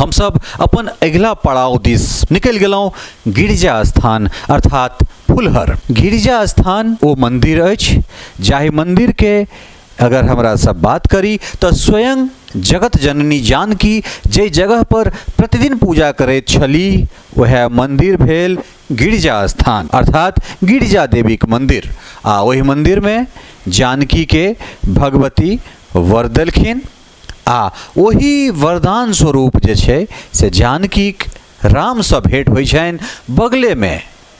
हमसब अपन अगिला पड़ाव दिस निकलि गेलहुँ गिरिजा स्थान अर्थात फुलहर। गिरिजा स्थान ओ मन्दिर अछि जाहि मन्दिरके अगर हमरा सब बात करी तऽ स्वयं जगत जननी जानकी जाहि जगह पर प्रतिदिन पूजा करैत छलीह वएह मन्दिर भेल गिरिजा स्थान अर्थात गिरिजा देवीके मन्दिर। आ ओहि मन्दिरमे जानकीके भगवती वर देलखिन आ ओहि वरदान स्वरूप जे छै से जानकीक रामसँ भेँट होइ छनि बगलेमे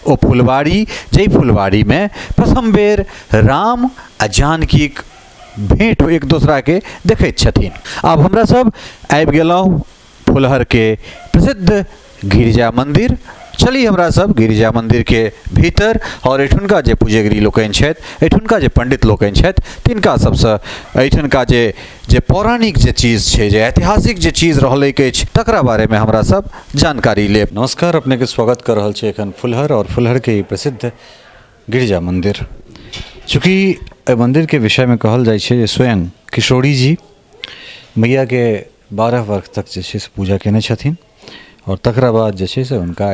ओ फुलवाड़ी जाहि फुलवाड़ीमे प्रथम बेर राम आ जानकीक भेँट एक दोसराके देखैत छथिन। आब हमरा सब आबि गेलहुँ फुलहरके प्रसिद्ध गिरिजा मन्दिर। चली हमरा सब गिरिजा मन्दिरके भीतर आओर एहिठुनका जे पुजगरी लोकनि छथि, एहिठुनका जे पंडित लोकनि छथि, तिनका सबसँ एहिठुनका जे जे पौराणिक जे चीज छै, जे ऐतिहासिक जे चीज रहलैक अछि, तकरा बारेमे हमरा सब जानकारी लेब। नमस्कार, अपनेके स्वागत कऽ रहल छी एखन फुलहर आओर फुलहरके ई प्रसिद्ध गिरिजा मन्दिर। चूँकि एहि मन्दिरके विषयमे कहल जाइ छै जे स्वयं किशोरी जी मैयाके 12 वर्ष तक जे छै से पूजा कयने छथिन आओर तकरा बाद जे छै से हुनका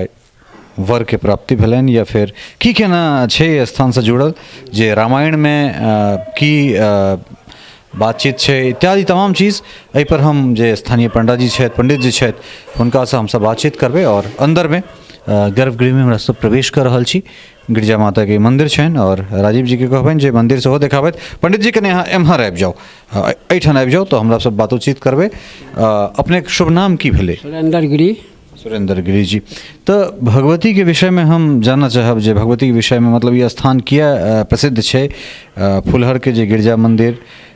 वरके प्राप्ति भेलनि या फेर की केना छै एहि स्थानसँ जुड़ल जे रामायणमे की बातचीत छै इत्यादि तमाम चीज एहिपर हम जे स्थानीय पण्डाजी छथि, पण्डित जी छथि, हुनकासँ हमसब बातचीत करबै। आओर अन्दरमे गर्भगृहमे हमरा सब प्रवेश कऽ रहल छी। गिरिजा माताके मन्दिर छनि आओर राजीव जीके कहबनि जे मन्दिर सेहो देखाबथि। पण्डित जी कनि अहाँ एम्हर आबि जाउ, एहिठाम आबि जाउ तऽ हमरा सब बातोचीत करबै। अपनेके शुभ नाम की भेलै? सुरेंद्र गिरी। सुरेंद्र गिरी जी, तऽ भगवतीके विषयमे हम जानऽ चाहब जे भगवतीके विषयमे मतलब ई स्थान किया प्रसिद्ध छै, फुलहरके जे गिरिजा मन्दिर,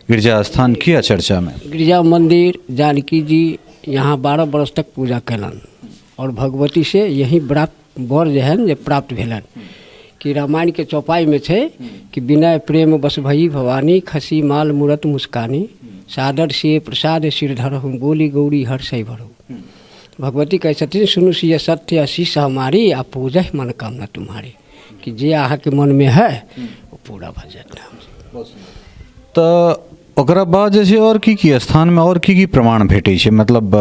गिरिजा स्थान किया चर्चामे? गिरिजा मन्दिर जानकी जी यहाँ 12 बरस तक पूजा कयलनि आओर भगवती से यही वर जे है जे प्राप्त भेलनि कि रामायणके चौपाइमे छै कि विनय प्रेम बस भई भवानी खसी माल मूरत मुस्कानी सादर से प्रसाद सिर धरहु बोली गौरी हर सही भरहु। भगवती कहै छथिन सुनू सिय सत्य आशीष हमारी आ पूजह मनोकामना तुम्हारी, कि जे अहाँके मनमे है ओ पूरा भऽ जायत। तऽ ओकरा बाद जे छै आओर की की स्थानमे आओर की की प्रमाण भेटै छै, मतलब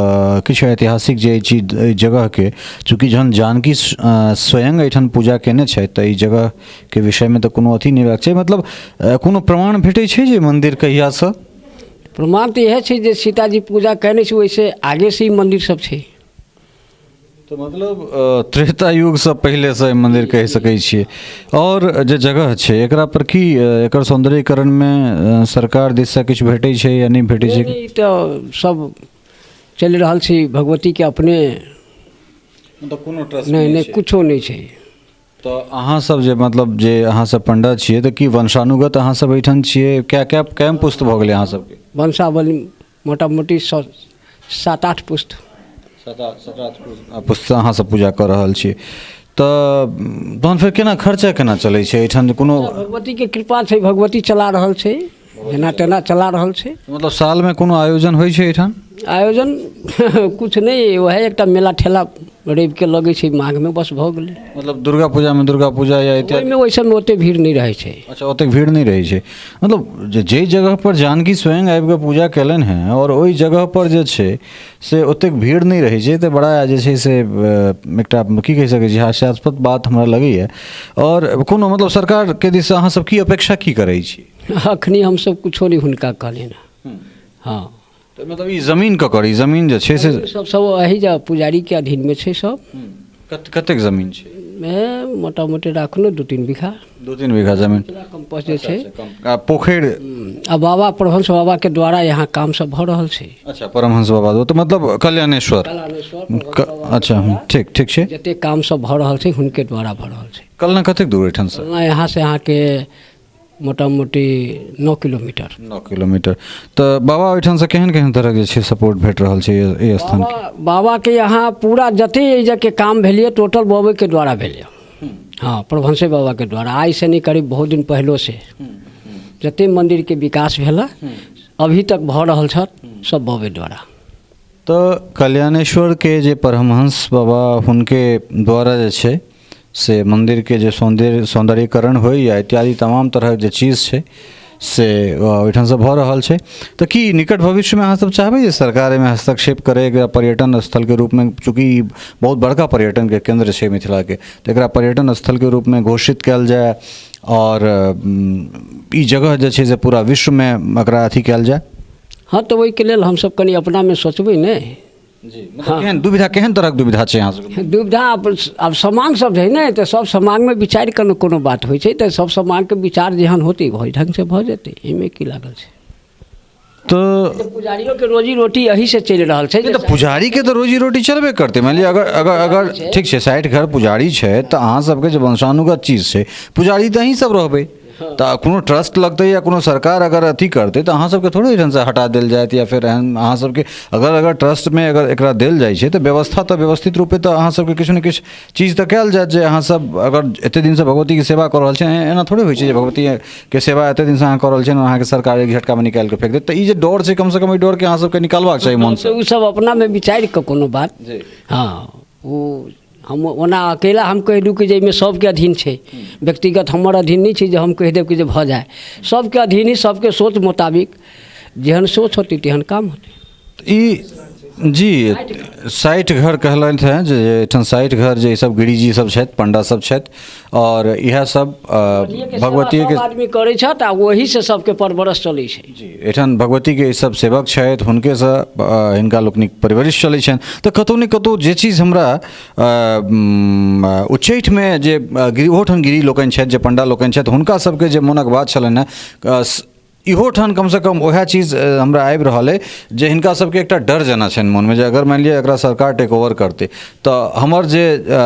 किछु ऐतिहासिक जे चीज एहि जगहके, चूँकि जहन जानकी स्वयं एहिठाम पूजा कयने छथि तऽ एहि जगहके विषयमे तऽ कोनो अथी नहि होयबाक चाही, मतलब कोनो प्रमाण भेटै छै जे मन्दिर कहियासँ? प्रमाण तऽ इएह छै जे सीताजी पूजा कयने छै ओहिसँ आगेसँ ई मन्दिर सब छै। तऽ मतलब त्रेता युगसँ पहिलेसँ ई मन्दिर कहि सकै छियै। आओर जे जगह छै एकरा पर की एकर सौन्दर्यीकरणमे सरकार दिससँ किछु भेटै छै या नहि भेटै छै? ई तऽ सब चलि रहल छै भगवतीके अपने, मतलब कोनो ट्रस्ट नहि, नहि, कुछो नहि छै। तऽ अहाँ सब जे मतलब जे अहाँ सब पंडा छियै तऽ की वंशानुगत अहाँ सब एहिठाम छियै? कै कै कैम पुस्त भऽ गेलै अहाँ सबके? वंशावली मोटा मोटी 7-8 पुस्त। 7-8 पुस्त अहाँ सब पूजा कऽ रहल छियै। तऽ तहन फेर केना खर्चा केना चलै छै एहिठाम? कोनो भगवतीके कृपा छै, भगवती चला रहल छै, जेना तेना चला रहल छै। मतलब सालमे कोनो आयोजन होइ छै एहिठाम? आयोजन किछु नहि, वएह एकटा मेला ठेला रविके लगै छै माघमे, बस भऽ गेलै। मतलब दुर्गा पूजामे दुर्गा पूजा या इत्यादि? ओहिमे ओहि सबमे ओते भीड़ नहि रहै छै। अच्छा, ओतेक भीड़ नहि रहै छै। मतलब जाहि जगहपर जानकी स्वयं आबिकऽ पूजा कयलनि हेँ आओर ओहि जगहपर जे छै से ओतेक भीड़ नहि रहै छै, तऽ बड़ा जे छै से एकटा की कहि सकै छी हास्यास्पद बात हमरा लगैए। आओर कोनो मतलब सरकारके दिससँ अहाँ सब की अपेक्षा की करै छी? अखनी हमसब कुछो नहि हुनका कहलियनि हँ। हँ। तऽ मतलब ई जमीन ककर? ई जमीन जे छै से सब सब एहि जे पुजारीके अधीनमे छै सब। कतेक जमीन छै? मोटा मोटी राखू ने 2-3 बीघा। 2-3 बीघा जमीन। कम्पोस्ट जे छै। आ पोखरि? आ बाबा परमहंस बाबा के द्वारा यहाँ काम सब भऽ रहल छै। अच्छा, परमहंस बाबा तऽ मतलब कल्याणेश्वर। कल्याणेश्वर। अच्छा, ठीक ठीक छै। जते काम सब भऽ रहल छै हुनके द्वारा भऽ रहल छै। कलना कतेक दूर एहिठामसँ? कलना यहाँ से अहाँके मोटा मोटी 9 किलोमीटर। 9 किलोमीटर। तऽ बाबा ओहिठामसँ केहन केहन तरहक जे छै सपोर्ट भेट रहल छै एहि स्थानके? बाबाके यहाँ पूरा जते एहि जगहके काम भेलियै टोटल बाबेके द्वारा भेलियै। हँ, प्रभंसे बाबाके द्वारा। आइसँ नहि, करीब बहुत दिन पहिलोसँ जते मन्दिरके विकास भेलै अभी तक भऽ रहल छथि सब बाबे द्वारा। तऽ कल्याणेश्वरके जे परमहंस बाबा हुनके द्वारा जे छै से मन्दिरके जे सौन्दर्यीकरण होइए इत्यादि तमाम तरहक जे चीज छै से ओहिठामसँ भऽ रहल छै। तऽ की निकट भविष्यमे अहाँ सब चाहबै जे सरकार एहिमे हस्तक्षेप करै, एकरा पर्यटन स्थलके रूपमे, चूँकि ई बहुत बड़का पर्यटनके केन्द्र छै मिथिलाके, तऽ एकरा पर्यटन स्थलके रूपमे घोषित कयल जाय आओर ई जगह जे छै से पूरा विश्वमे एकरा अथी कयल जाय? हँ, तऽ ओहिके लेल हमसब कनि अपनामे सोचबै ने। जी, मतलब केहन दुविधा, केहन तरहक दुविधा छै अहाँ सबके? दुविधा आब समांग सब छै ने, तऽ सब समांगमे विचारि कऽ ने कोनो बात होइ छै, तऽ सब समांगके विचार जेहन होतै ओहि ढङ्गसँ भऽ जेतै, एहिमे की लागल छै। तऽ पुजारियोके रोजी रोटी एहिसँ चलि रहल छै। तऽ पुजारीके तऽ रोजी रोटी चलबे करतै। मानि लिअ अगर अगर अगर ठीक छै, 60 घर पुजारी छै, तऽ अहाँ सबके जे वंशानुगत चीज छै, पुजारी तऽ अहीं सब रहबै, तऽ कोनो ट्रस्ट लगतै या कोनो सरकार अगर अथी करतै तऽ अहाँ सबके थोड़े एहिठामसँ हटा देल जायत, या फेर एहन अहाँ सबके अगर अगर ट्रस्टमे अगर एकरा देल जाइ छै तऽ व्यवस्था तऽ व्यवस्थित रूपे तऽ अहाँ सबके किछु ने किछु चीज तऽ कयल जायत, जे अहाँ सब अगर एते दिनसँ भगवतीके सेवा कऽ रहल छी, एना थोड़े होइ छै जे भगवतीके सेवा एते दिनसँ अहाँ कऽ रहल छी, अहाँके सरकार एक झटकामे निकालि कऽ फेक देत। तऽ ई जे डर छै, कमसँ कम एहि डरके अहाँ सबके निकालबाक चाही मोनसँ। ओ सब अपनामे विचारि कऽ कोनो बात। हँ, ओ हम ओना अकेला हम कहि दू कि जे एहिमे सभके अधीन छै, व्यक्तिगत हमर अधीन नहि छै जे हम कहि देब कि जे भऽ जाय। सभके अधीन ही, सभके सोच मोताबिक जेहन सोच होतै तेहन काम होतै। ई जी 60 घर कहलथि हेँ जे एहिठाम 60 घर जे ईसभ गिरिजी सब छथि, पंडा सब छथि, आओर इएह सब भगवतीके आदमी करै छथि आ ओहीसँ सबके परवरिश चलै छै। जी, एहिठाम भगवतीके ई सब सेवक छथि, हुनकेसँ हिनका लोकनिक परवरिश चलै छनि। तऽ कतहु ने कतहु जे चीज हमरा उच्चैठमे जे ओहोठाम गिरी लोकनि छथि, जे पण्डा लोकनि छथि, हुनका सबके जे मोनक बात छलनि हेँ, इहो ठाम कमसँ कम वएह चीज हमरा आबि रहल अइ जे हिनका सबके एकटा डर जेना छनि मोनमे जे अगर मानि लिअ एकरा सरकार टेक ओवर करतै तऽ हमर जे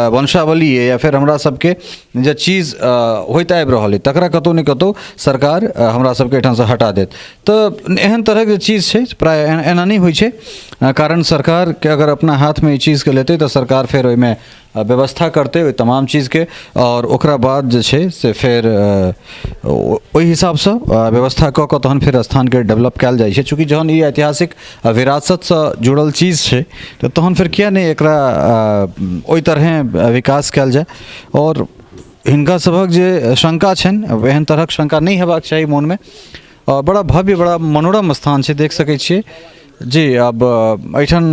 वंशावली अइ या फेर हमरा सबके जे चीज होइत आबि रहल अइ तकरा कतहु ने कतहु सरकार हमरा सबके एहिठामसँ हटा देत। तऽ एहन तरहक जे चीज छै प्रायः एना नहि होइ छै, कारण सरकारके अगर अपना हाथमे ई चीजके लेतै तऽ सरकार फेर ओहिमे व्यवस्था करतै ओहि तमाम चीजके, आओर ओकरा बाद जे छै से फेर ओहि हिसाबसँ व्यवस्था कऽ कऽ तहन फेर स्थानके डेवलप कयल जाइ छै। चूँकि जहन ई ऐतिहासिक विरासतसँ जुड़ल चीज छै तऽ तहन फेर किए नहि एकरा ओहि तरहेँ विकास कयल जाय। आओर हिनका सभक जे शङ्का छनि, एहन तरहक शङ्का नहि हेबाक चाही मोनमे। बड़ा भव्य, बड़ा मनोरम स्थान छै, देख सकै छियै जी। आब एहिठाम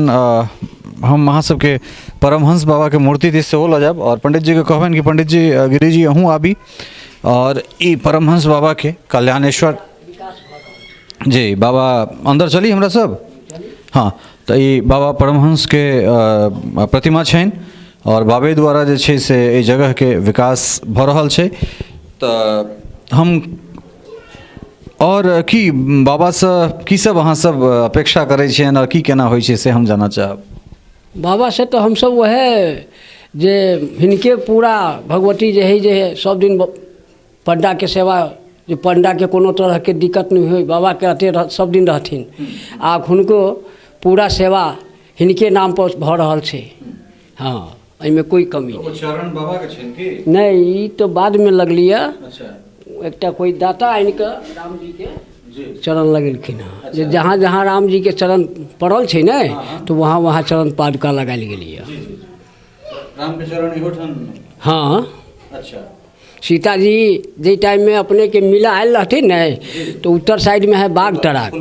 हम अहाँ सबके परमहंस बाबाके मूर्ति दिस सेहो लऽ जायब, आओर पंडित जीके कहबनि कि पंडित जी, गिरिजी अहूँ आबी। आओर ई परमहंस बाबाके कल्याणेश्वर जी बाबा, अन्दर चली हमरा सब। हँ, तऽ ई बाबा परमहंसके प्रतिमा छनि, आओर बाबे द्वारा जे छै से एहि जगहके विकास भऽ रहल छै। तऽ हम आओर की बाबासँ की सब अहाँ सब अपेक्षा करै छियनि आओर की केना होइ छै से हम जानऽ चाहब। बाबासँ तऽ हमसभ उएह जे हिनके पूरा भगवती जे हइ जे सब दिन पण्डाके सेवा, जे पण्डाके कोनो तरहके दिक्कत नहि होइ, बाबाके अते सब दिन रहथिन, आ हुनको पूरा सेवा हिनके नामपर भऽ रहल छै। हँ, एहिमे कोइ कमी नहि। चरण बाबाके छनि की नहि? ई तऽ बादमे लगलियै। एकटा कोइ दाता आनि कऽ रामजीके चरण लगेलखिन हँ, जे जहाँ जहाँ रामजीके चरण पड़ल छै ने, तऽ वहाँ वहाँ चरण पादुका लगायल गेलैए। रामके चरण इहो ठाम? हँ। अच्छा। सीताजी जाहि टाइममे अपनेके मिलऽ आयल रहथिन ने, तऽ उत्तर साइडमे है बाघ तड़ाग,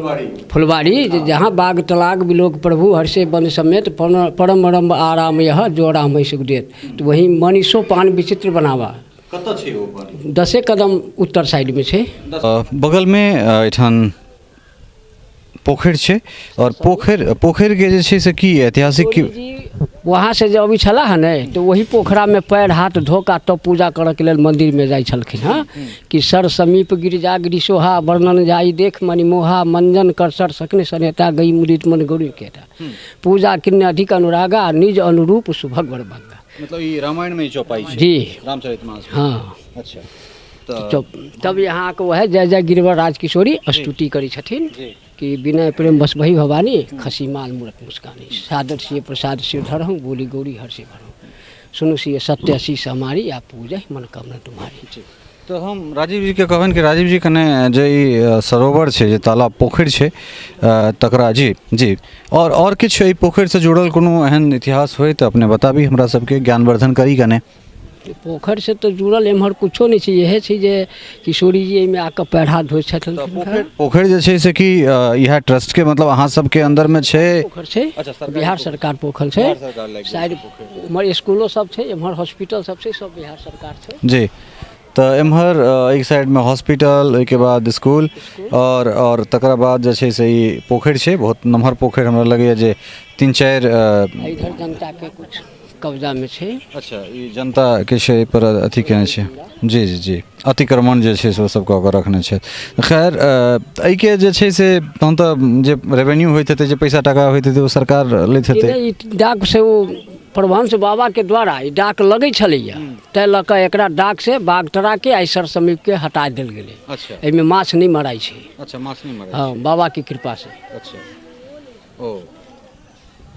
फुलवारी, जे जहाँ बाघ तलाग विलोक प्रभु हर्षे वन समेत परम रम आराम यह जो राम है सुखदेव, तऽ वही मनीषो पान विचित्र बनावा। कतऽ छै ओ पानि? 10 कदम उत्तर साइडमे छै। बगलमे एहिठाम पोखरि छै, आओर पोखरिके जे छै से की ऐतिहासिक की वहाँ से जे अबै छलाह हँ ने, तऽ वही पोखरामे पैर हाथ धो कऽ तब पूजा करऽके लेल मन्दिरमे जाइ छलखिन हँ, कि सर समीप गिरिजा गिरिशोहा वर्णन जाई देख मणिमोहा मंजन कर सर सकने सनेता गई मुदित मन गौरी केता पूजा किन्ने अधिक अनुरागा निज अनुरूप सुभग वर भंगा। मतलब ई रामायण में ई चौपाई छै? जी। रामचरितमानस। हँ। अच्छा, तऽ तब यहाँ के वएह जय जय गिरिवर राजकिशोरी स्तुति करै छथिन कि विनय प्रेम बसबही भवानी खसी माल मूरत मुस्कानी सादर सिय प्रसाद शिव धरहूँ बोली गौरी हर से भरहूँ सुनु सिय सत्य शीस हमारी आप पूजा मनोकामना तुम्हारी। तऽ हम राजीव जीके कहबनि कि राजीव जी कने जे ई सरोवर छै, जे तालाब पोखरि छै, तकरा जी जी आओर किछु एहि पोखरिसँ जुड़ल कोनो एहन इतिहास होइ तऽ अपने बताबी, हमरा सबके ज्ञानवर्धन करी कने। पोखरिसँ तऽ जुड़ल एम्हर किछो नहि छै। इएह छै जे किशोरी जी एहिमे आकऽ पैर हाथ धोइ छथिन। पोखरि, पोखरि जे छै से की इएह ट्रस्टके, मतलब अहाँ सबके अन्दरमे छै? पोखरि छै। अच्छा, सरकारी। बिहार सरकार पोखरि छै। बिहार सरकार लागि गेल। शायद उम्हर इसकुलो सब छै, एम्हर हॉस्पिटल सब छै, सब बिहार सरकार छै। जी, तऽ एम्हर एक साइडमे हॉस्पिटल, ओहिके बाद इसकुल आओर तकरा बाद जे छै से ई पोखरि छै। बहुत नमहर पोखरि, हमरा लगैए जे तीन चारि इधर जनताके कुछ कब्जामे छै। अच्छा, ई जनता के छै एहिपर अथी केने छै। जी जी जी, अतिक्रमण जे छै से ओ सब कऽ कऽ रखने छै। खैर, एहिके जे छै से तहन तऽ जे रेवेन्यू होइत हेतै, जे पैसा टाका होइत हेतै, ओ सरकार लैत हेतै? ई डाक से ओ परमहंस बाबाके द्वारा ई डाक लगै छलैया, ताहि लऽ कऽ एकरा डाक से बागतराके आइ सर समीपके हटा देल गेलै। एहिमे माछ नहि मराइ छै। अच्छा, माछ नहि मराइ? हँ, बाबाके कृपासँ। अच्छा, ओ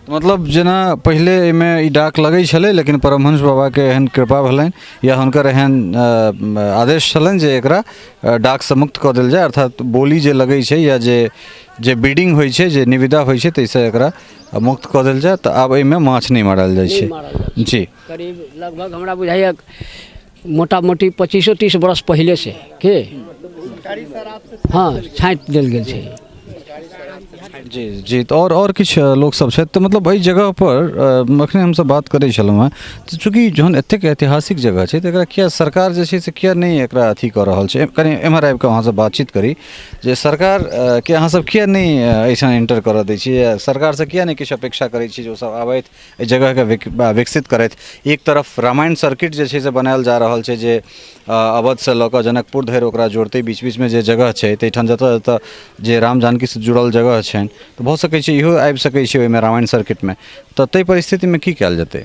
मतलब जेना पहिले एहिमे ई डाक लगै छलै, लेकिन परमहंस बाबाके एहन कृपा भेलनि या हुनकर एहन आदेश छलनि जे एकरा डाकसँ मुक्त कऽ देल जाय, अर्थात बोली जे लगै छै या जे जे बीडिंग होइ छै, जे निविदा होइ छै, ताहिसँ एकरा मुक्त कऽ देल जाय। तऽ आब एहिमे माछ नहि मारल जाइ छै? नहि मारल जाइ छै। जी। करीब लगभग हमरा बुझाइए मोटा मोटी 25-30 बरस पहिलेसँ के, हँ, छाँटि देल गेल छै। जी जी, तऽ आओर किछु लोकसभ छथि। तऽ मतलब एहि जगहपर एखने हमसभ बात करै छलहुँ हेँ, तऽ चूँकि जहन एतेक ऐतिहासिक जगह छै, तऽ एकरा किया सरकार जे छै से किया नहि एकरा अथी कऽ रहल छै? कनि एम्हर आबि कऽ अहाँसँ बातचीत करी जे सरकार के अहाँसभ किया नहि एहिठाम एंटर करऽ दै छियै या सरकारसँ किया नहि किछु अपेक्षा करै छियै जे ओसभ आबथि, एहि जगहके विकसित करथि? एक तरफ रामायण सर्किट जे छै से बनायल जा रहल छै, जे अवधसँ लऽ कऽ जनकपुर धरि ओकरा जोड़तै। बीच बीचमे जे जगह छै, ताहिठाम जतऽ जतऽ जे राम जानकीसँ जुड़ल जगह छनि, तऽ भऽ सकै छै इहो आबि सकै छै ओहिमे रामायण सर्किटमे। तऽ ताहि परिस्थितिमे की कयल जेतै?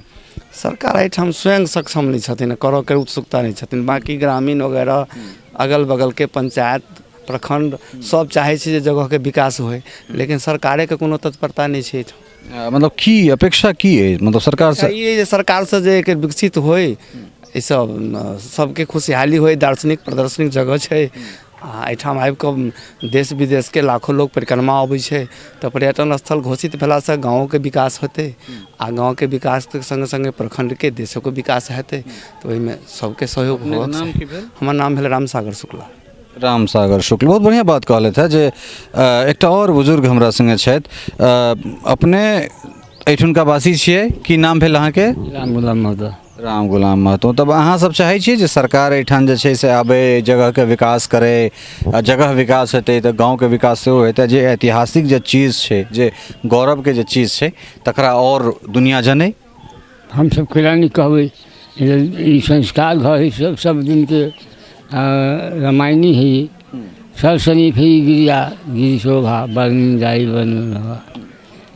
सरकार एहिठाम स्वयं सक्षम नहि छथिन, करऽके उत्सुकता नहि छथिन। बाँकी ग्रामीण वगैरह, अगल बगलके पंचायत, प्रखण्ड सब चाहै छै जे जगहके विकास होइ, लेकिन सरकारेके कोनो तत्परता नहि छै एहिठाम। मतलब की अपेक्षा की अइ, मतलब सरकारसँ? ई अइ जे सरकारसँ जे एकर विकसित होइ, एहिसँ सबके खुशहाली होइ। दार्शनिक प्रदर्शनिक जगह छै आ एहिठाम आबि कऽ देश विदेशके लाखो लोक परिक्रमा अबै छै। तऽ पर्यटन स्थल घोषित भेलासँ गाँवोके विकास हेतै आ गाँवके विकासके सङ्गे सङ्गे प्रखण्डके, देशोके विकास हेतै। तऽ ओहिमे सबके सहयोग अपनेके होबक नाम चाही। की भेल? हमर नाम भेल रामसागर शुक्ला। रामसागर शुक्ल, बहुत बढ़िआँ बात कहलथि हेँ। जे एकटा आओर बुजुर्ग हमरा सङ्गे छथि। अपने एहिठुनका वासी छियै? की नाम भेल अहाँके? राम गुलाम महतो। राम गुलाम महतो। तब अहाँसभ चाहै छियै जे सरकार एहिठाम जे छै से आबै, एहि जगहके विकास करै, आ जगह विकास हेतै तऽ गाँवके विकास सेहो हेतै, जे ऐतिहासिक जे चीज छै, जे गौरवके जे चीज छै, तकरा आओर दुनिआ जनै? हमसभ केना नहि कहबै जे ई संस्कार घर हइ, सब सब दिनके रामायणी हइ। सब शरीफ हइ गिरिया गिरि शोभा वर्णन जाई वर्णन।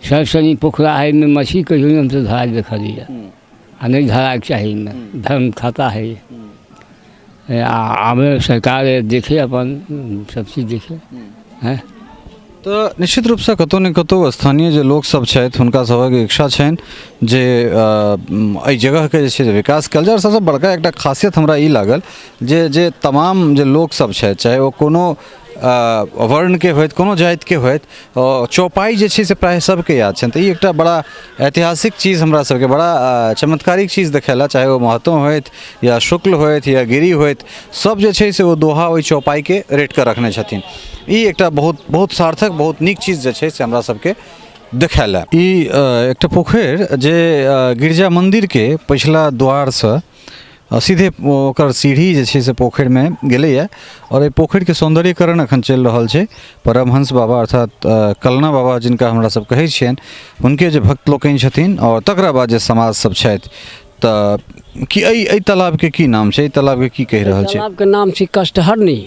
सब शरीफ पोखरा हइ, एहिमे मछली कहियो नहि हमसभ धरा देखलियै आ नहि धराके चाही। एहिमे धर्म खाता हइ। आ आबे सरकार देखे, अपन सब चीज देखे हैं। तऽ निश्चित रूपसँ कतहु ने कतहु स्थानीय जे लोकसभ छथि, हुनका सभक इच्छा छनि जे एहि जगहके जे छै से विकास कयल जाय। आओर सबसँ बड़का एकटा खासियत हमरा ई लागल जे जे तमाम जे लोकसभ छथि, चाहे ओ कोनो वर्णके होथि, कोनो जातिके होथि, चौपाइ जे छै से प्रायः सभके याद छनि। तऽ ई एकटा बड़ा ऐतिहासिक चीज हमरा सबके बड़ा चमत्कारिक चीज देखेला। चाहे ओ महतो होथि या शुक्ल होथि या गिरी होथि, सब जे छै से ओ दोहा ओहि चौपाइके रटि कऽ रखने छथिन। ई एकटा बहुत बहुत सार्थक, बहुत नीक चीज जे छै से हमरा सबके देखेला। ई एकटा पोखरि जे गिरजा मन्दिरके पछिला द्वारसँ सीधे ओकर सीढ़ी जे छै से पोखरिमे गेलैए, आओर एहि पोखरिके सौन्दर्यीकरण एखन चलि रहल छै। परमहंस बाबा, अर्थात कलना बाबा जिनका हमरा सब कहै छियनि, हुनके जे भक्त लोकनि छथिन आओर तकरा बाद जे समाज सब छथि। तऽ की एहि तालाबके की नाम छै? एहि तालाबके की कहि रहल छै? तालाबके नाम छै कष्टहरनी।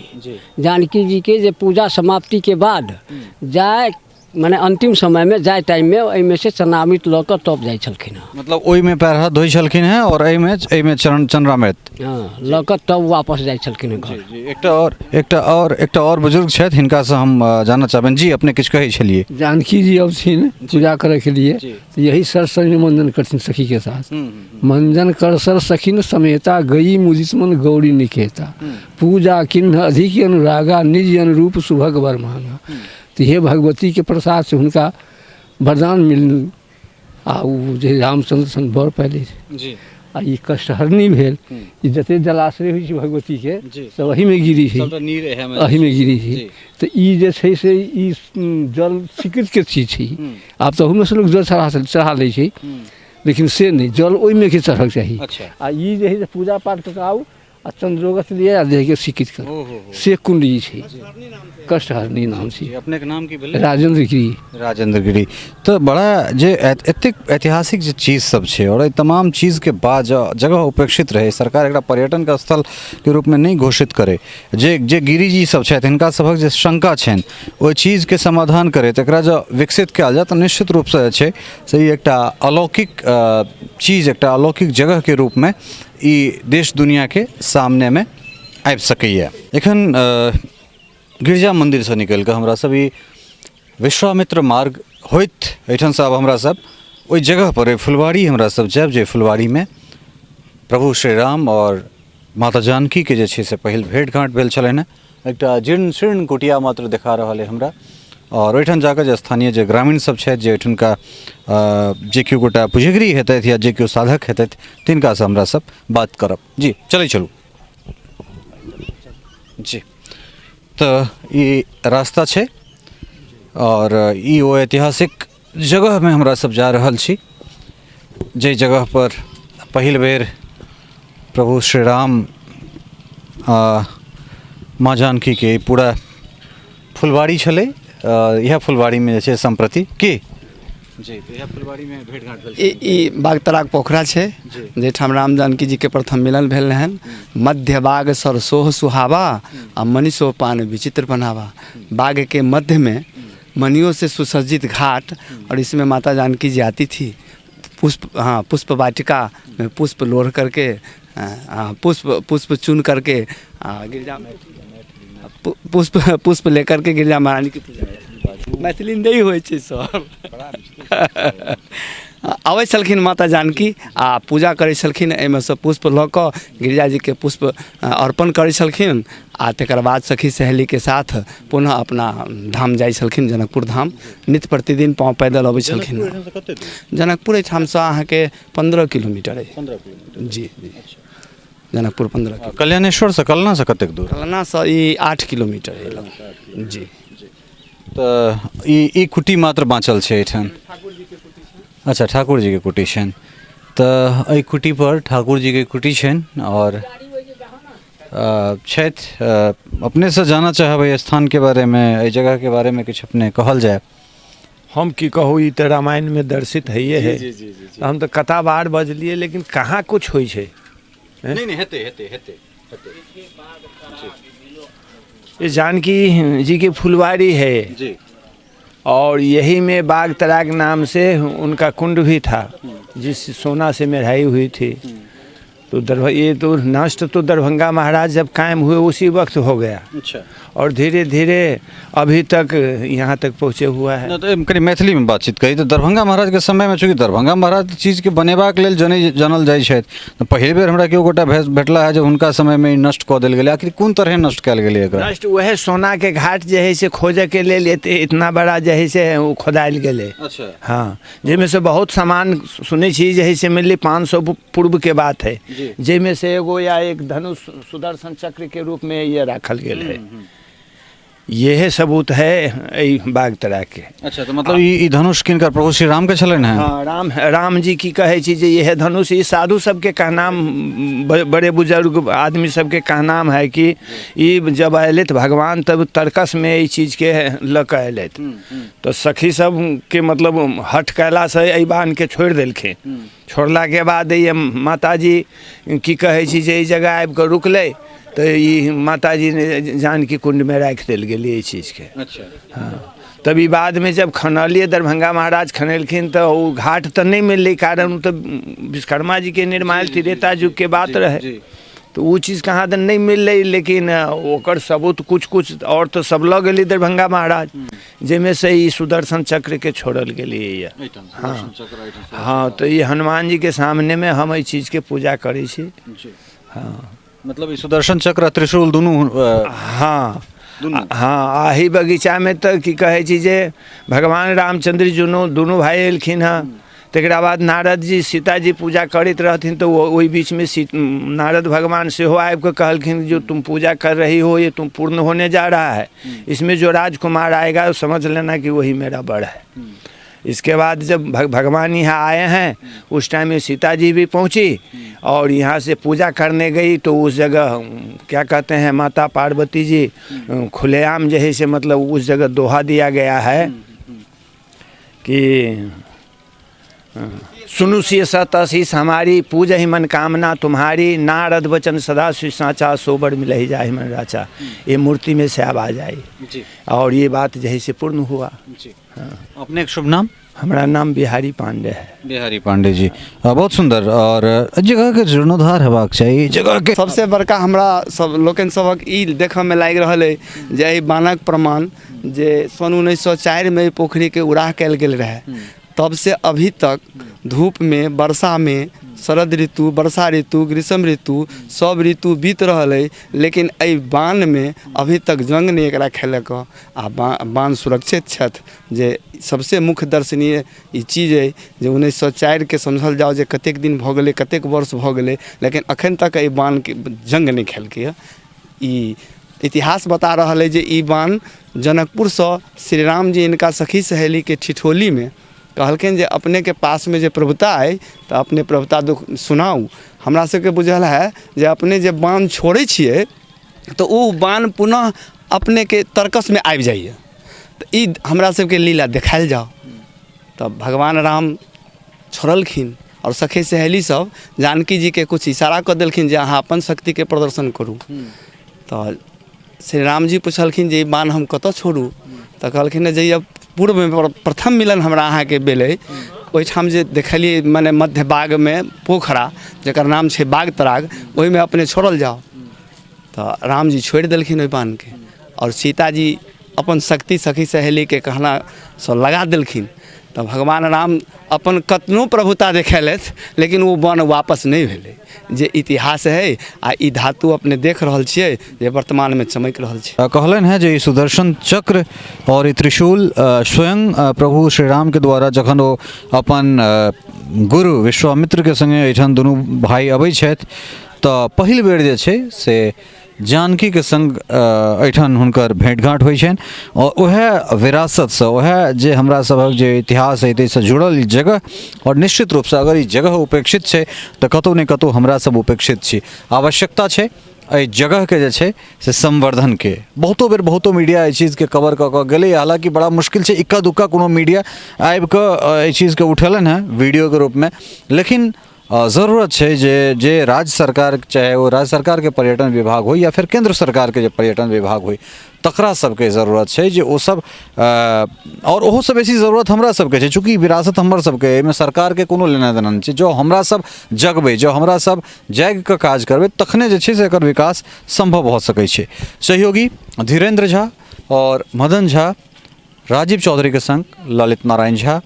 जानकी जीके जे पूजा समाप्तिके बाद जाय, मने अंतिम समयमे जाय टाइममे एहिमे से चरणामृत लऽ कऽ तब जाइ छलखिन हँ। मतलब ओहिमे पैर हाथ धोइ छलखिन हेँ आओर एहिमे चरण चरणामृत। हँ, लऽ कऽ तब वापस जाइ छलखिन हँ घर। जी, एकटा आओर बुजुर्ग छथि, हिनकासँ हम जानऽ चाहबनि। जी, अपने किछु कहै छलियै? जानकी जी अबथिन पूजा करे के लिए तो यही सर सर मंजन करथिन सखी के साथ। मंजन कर सर सखिन समेता, गई मुदित मन गौरी निकेता, पूजा किन्ह अधिक अनुरागा, निज अनुरूप सुभग वर मांगा। तऽ हे भगवतीके प्रसादसँ हुनका वरदान मिलल आ ओ जे रामचन्द्र सन वर पयलै। आ ई कष्टहरनी भेल। ई जते जलाशय होइ छै भगवतीके सब एहिमे गिरी छै, एहिमे गिरी छै। तऽ ई जे छै से ई जल स्वीकृतके चीज छै। आब तऽ ओहूमे से लोक जल चढ़ा चढ़ा लै छै, लेकिन से नहि, जल ओहिमे के चढ़क चाही। आ ई जे हइ से पूजा पाठ कऽ कऽ आउ आ चन्द्रोगत लिअ आ देहके स्वीकृत करू, से कुण्ड ई छै, कष्टहरनी नाम छै। अपनेके नाम की भेलै? राजेंद्र गिरी। राजेंद्र गिरी। तऽ बड़ा जे एतेक ऐतिहासिक जे चीज सब छै और एहि तमाम चीजके बाद जगह उपेक्षित रहै, सरकार एकरा पर्यटनके स्थलके रूपमे नहि घोषित करै, जे जे गिरिजी सब छथि हिनका सभक जे शंका छनि ओहि चीजके समाधान करै, तऽ एकरा जँ विकसित कयल जाय तऽ निश्चित रूपसँ जे छै से ई एकटा अलौकिक चीज, एकटा अलौकिक जगहके रूपमे ई देश दुनिआके सामनेमे आबि सकैए। एखन गिरजा मन्दिरसँ निकलि कऽ हमरा सब ई विश्वामित्र मार्ग होइत एहिठामसँ आब हमरा सब ओहि जगहपर, ओहि फुलवारी हमरा सब जायब जे फुलवारीमे प्रभु श्री राम आओर माता जानकीके जे छै से पहिल भेँट घाँट भेल छलनि हेँ। एकटा जीर्ण शीर्ण कुटिया मात्र देखा रहल अइ हमरा आओर ओहिठाम जाकऽ जे स्थानीय जे ग्रामीण सब छथि, जे एहिठुनका जे केओ गोटा पुजगरी हेतथि या जे केओ साधक हेतथि, तिनकासँ हमरा सब बात करब। जी चलै चलू जी। तऽ ई रास्ता छै आओर ई ओ ऐतिहासिक जगहमे हमरा सब जा रहल छी जाहि जगहपर पहिल बेर प्रभु श्री राम आ माँ जानकीके ई पूरा फुलवारी छलै। इएह फुलवारीमे जे छै सम्प्रति की जी इएह फुलवारीमे भेँट घाँट भेल। ई बागतराक पोखरा छै जाहिठाम राम जानकी जीके प्रथम मिलन भेल रहनि। मध्य बाग सरसोह सुहावा आ मनीषो पान विचित्र बनावा। बागके मध्यमे मणियों से सुसज्जित घाट और इसमें माता जानकी जी आती थी पुष्प, हाँ, पुष्प वाटिका में पुष्प लोढ़ करके, हाँ, पुष्प पुष्प चुन करके गिरजा पुष्प पुष्प लेकर के गिरजा महारानी की पूजा। मैथिली नहि होइ छै सर। अबै छलखिन माता जानकी आ पूजा करै छलखिन, एहिमे सँ पुष्प लऽ कऽ गिरिजाजीके पुष्प अर्पण करै छलखिन आ तकर बाद सखी सहेलीके साथ पुनः अपना धाम जाइ छलखिन, जनकपुर धाम। नित्य प्रतिदिन पाँव पैदल अबै छलखिन। जनकपुर एहिठामसँ अहाँके 15 किलोमीटर अइ। जी जी, जनकपुर 15। कल्याणेश्वरसँ, कलनासँ कतेक दूर? कलनासँ ई 8 किलोमीटर अइ जी। तऽ ई कुटी मात्र बाँचल छै एहिठाम। अच्छा, ठाकुर जीके कुटी छनि। तऽ एहि कुटीपर ठाकुर जीके कुटी छनि आओर छथि। अपनेसँ जानऽ चाहब एहि स्थानके बारेमे, एहि जगहके बारेमे किछु अपने कहल जाय। हम की कहू, ई तऽ रामायणमे दर्शित हइए है। हम तऽ कता बार बजलियै, लेकिन कहाँ कुछ होइ छै। नहि नहि, हेतै हेतै हेतै हेतै। ये जानकी जी की फुलवारी है जी, और यही में बाग तराग नाम से उनका कुंड भी था जिस सोना से मेढ़ाई हुई थी। तो दरभ ये तो नष्ट तो दरभंगा महाराज जब कायम हुए उसी वक्त हो गया। और धीरे धीरे अभी तक यहाँ तक पहुँचे हुआ है। नहि तऽ कनि मैथिलीमे बातचीत करी। तऽ दरभंगा महाराजके समयमे, चूँकि दरभंगा महाराज चीजके बनेबाक लेल जनै जानल जाइ छथि, तऽ पहिल बेर हमरा केओ गोटा भेटला है जे हुनका समयमे ई नष्ट कऽ देल गेलै। आखिर कोन तरहे नष्ट कयल गेलै एकरा? नष्ट वएह सोनाके घाट जे है से खोजऽके लेल इतना बड़ा जे है से ओ खोदायल गेलै। हाँ, जाहिमे से बहुत सामान सुनै छी जे है से मिललै, 500 पूर्वके बात है, जाहिमे से एगो या एक धनुष सुदर्शन चक्रके रूपमे ये राखल गेल है। यह सबूत है एहि बाग तराके। अच्छा, तऽ मतलब ई धनुष किनकर, प्रभु श्री रामके छलनि हेँ? हाँ, राम राम जी की कहै छी जे यह धनुष, ई साधु सबके कहनाम, बड़े बुजुर्ग आदमी सबके कहनाम है कि ई जब अयलथि भगवान तब तर्कसमे एहि चीजके लऽ कऽ अयलथि, तऽ सखी सबके मतलब हठ कयलासँ एहि बान्हके छोड़ि देलखिन। छोड़लाके बाद ई माताजी की कहै छी जे एहि जगह आबि कऽ रुकलै, तऽ ई माताजी जानकी कुण्डमे राखि देल गेलै एहि चीजके। हाँ, तब ई बादमे जब खनलियै, दरभंगा महाराज खनेलखिन, तऽ ओ घाट तऽ नहि मिललै, कारण ओ तऽ विश्वकर्मा जीके निर्माण त्रेता युगके बात रहै, तऽ ओ चीज कहाँ दन नहि मिललै। लेकिन ओकर सबूत कुछ कुछ आओर तऽ सब लऽ गेलै दरभंगा महाराज, जाहिमे से ई सुदर्शन चक्रके छोड़ल गेलैए। हाँ हाँ, तऽ ई हनुमान जीके सामनेमे हम एहि चीजके पूजा करै छी। हाँ, मतलब ई सुदर्शन चक्र आ त्रिशूल दुनू? हाँ हाँ, एहि बगीचामे तऽ की कहै छी जे भगवान रामचंद्र दुनू दुनू भाई एलखिन हँ, तकरा बाद नारद जी सीता जी पूजा करैत रहथिन तऽ ओहि बीचमे नारद भगवान सेहो आबिकऽ कहलखिन जो तुम पूजा कर रही हो ये तुम पूर्ण होने जा रहा है, इसमें जो राजकुमार आएगा समझ लेना कि वही मेरा वर है। इसके बाद जब भगवान यहाँ आए हैं उस टाइम में सीता जी भी पहुँची और यहाँ से पूजा करने गई तो उस जगह क्या कहते हैं माता पार्वती जी खुलेआम जो है से मतलब उस जगह दोहा दिया गया है कि सुनु सिय सत आशीष हमारी पूजा ही मनकामना तुम्हारी, नारद वचन सदा सुई साचा सोबर मिलही जाहि मन राचा। ये मूर्ति में से आवाज आई और ये बात जो है से पूर्ण हुआ। अपने एक शुभ नाम? हमारा नाम बिहारी पांडे है। बिहारी पांडे जी, बहुत सुंदर। और जगह के जीर्णोद्धार हेबाक चाही जगह के। सबसे बड़का हमरा सब लोकनि सभक ई देखऽमे लागि रहल अइ जे एहि बान्हक प्रमाण जे सन 1904 मे एहि पोखरिके उड़ाह कयल गेल रहै, तब से अभी तक धूप में, वर्षा में, शरद ऋतु, वर्षा ऋतु, ग्रीष्म ऋतु, सब ऋतु बीत रहल अइ, लेकिन एहि बान्हमे अभी तक जंग नहि एकरा खेलक आ बान्ह सुरक्षित छथि। जे सबसे मुख्य दर्शनीय ई चीज अइ जे 1904 के समझल जाओ जे कतेक दिन भऽ गेलै, कतेक वर्ष भऽ गेलै, लेकिन अखन तक एहि बान्हके जंग नहि खेलकै। ई इतिहास बता रहल अइ जे ई बान्ह जनकपुरसँ श्री रामजी हिनका सखी सहेलीके ठिठोलीमे कहलखिन जे अपनेके पासमे जे प्रभुता अइ तऽ अपने प्रभुता दुख सुनाउ, हमरा सबके बुझल है जे अपने जे बान्ह छोड़ै छियै तऽ ओ बान्ह पुनः अपनेके तर्कसमे आबि जाइए, तऽ ई हमरा सबके लीला देखायल जाउ। तऽ भगवान राम छोड़लखिन आओर सखी सहेली सब जानकी जीके किछु इशारा कऽ देलखिन जे अहाँ अपन शक्तिके प्रदर्शन करू। तऽ श्री रामजी पुछलखिन जे ई बाण हम कतऽ छोड़ू, तऽ कहलखिन जे अब पूर्वमे प्रथम मिलन हमरा अहाँके भेलै ओहिठाम जे देखलियै मने मध्य बागमे पोखरा जकर नाम छै बाग तराग, ओहिमे अपने छोड़ल जाउ। तऽ रामजी छोड़ि देलखिन ओहि बाणके आओर सीताजी अपन शक्ति सखी सहेलीके कहलासँ लगा देलखिन। तऽ भगवान राम अपन कतनो प्रभुता देखेलथि लेकिन ओ वन वापस नहि भेलै, जे इतिहास है। आ ई धातु अपने देख रहल छियै जे वर्तमानमे चमकि रहल छै। कहलनि हेँ जे ई सुदर्शन चक्र आओर ई त्रिशूल स्वयं प्रभु श्री रामके द्वारा जखन ओ अपन गुरु विश्वामित्रके सङ्गे एहिठाम दुनू भाइ अबै छथि तऽ पहिल बेर जे छै से जानकीके सङ्ग एहिठाम हुनकर भेँट घाँट होइ छनि आओर वएह विरासतसँ वएह जे हमरा सभक जे इतिहास अइ ताहिसँ जुड़ल ई जगह, आओर निश्चित रूपसँ अगर ई जगह उपेक्षित छै तऽ कतहु ने कतहु हमरा सब उपेक्षित छी। आवश्यकता छै एहि जगहके जे छै से संवर्धनके। बहुतो बेर बहुतो मीडिया एहि चीजके कवर कऽ कऽ गेलै, हालाँकि बड़ा मुश्किल छै इक्का दुक्का कोनो मीडिया आबिकऽ एहि चीजके उठेलनि हेँ वीडियोके रूपमे, लेकिन जरूरत छै जे जे राज्य सरकार, चाहे ओ राज्य सरकारके पर्यटन विभाग होइ या फेर केन्द्र सरकारके जे पर्यटन विभाग होइ, तकरा सबके जरूरत छै जे ओ सब, आओर ओहोसँ बेसी जरूरत हमरा सबके छै, चूँकि विरासत हमर सबके एहिमे सरकारके कोनो लेना देना नहि छै। जँ हमरा सब जगबै, जँ हमरा सब जागिकऽ काज करबै तखने जे छै से एकर विकास सम्भव भऽ सकै छै। सहयोगी धीरेन्द्र झा आओर मदन झा, राजीव चौधरीके सङ्ग ललित नारायण झा,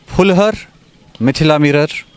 फुलहर, मिथिला मिरर।